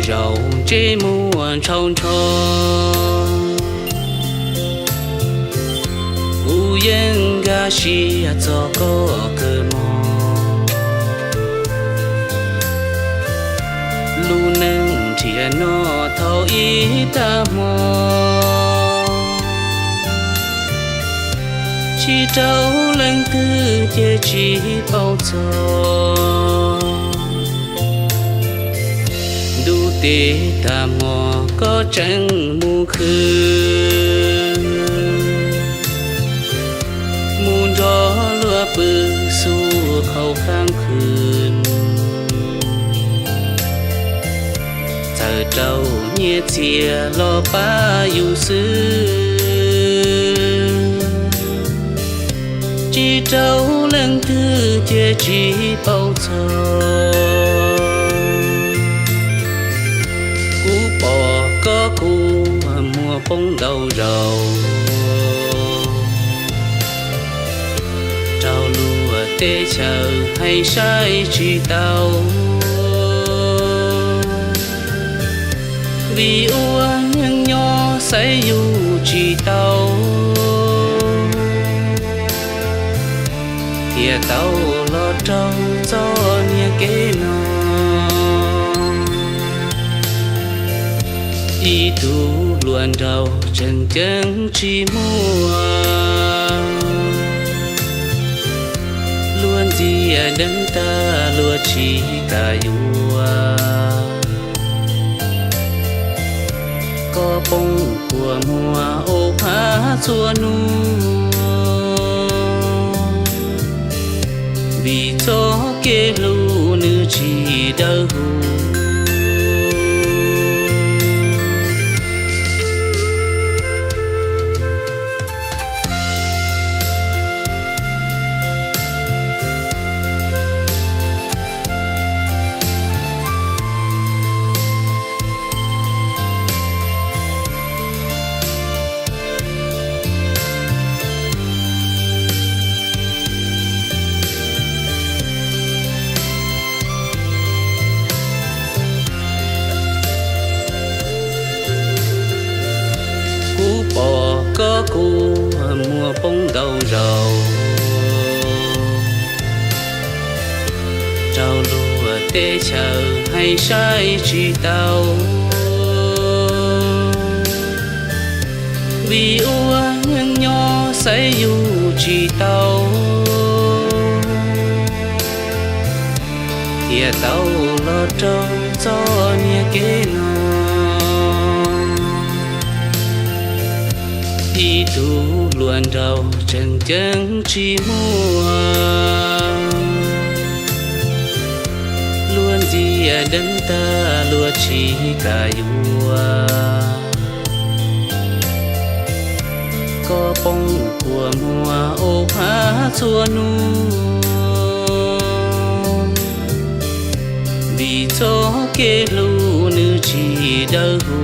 Zaum ntse muaj ntshaus ntsho, kuv yeej nkag siab txog koj kawg mog. Lub neej nrhiav noj thaum ib tag hmo, tsis raug leej twg ces tsis paub txog. Ntuj tes tag hmo koj tseem mus khwv, mus nrog luag pw xub qhaum khav khwv. Txawm raug nyiaj txiag los pab yus xwb, tsis raug leej twg ces tsis paub txog. Kuv pom koj kua muag poob ntau zaus, raug luag teb chaws hais saib tsis taus, vim ua neej nyob xaiv yus tsis tau, thiaj tau los raug txoj niag kev no. Ib tug hluas nraug tseem ceeb tsis muaj, luag ntxias deev tag luag tsis kam yuav. Koj poob kua muag ua phab txhua hnub, vim txoj kev hlub nws tsis dawb huv. Kuv pom koj kua muag poob ntau zaus, raug luag teb chaws hais saib tsis taus, vim ua neej nyob xaiv yus tsis taus, thiaj tau los raug txoj niag kev no. Ib tug hluas nraug tseem ceeb tsis muaj, luag ntxias deev tag luag tsis kam yuav. Koj poob kua muag ua phab txhua hnub, vim txoj kev hlub nws tsis dawb huv.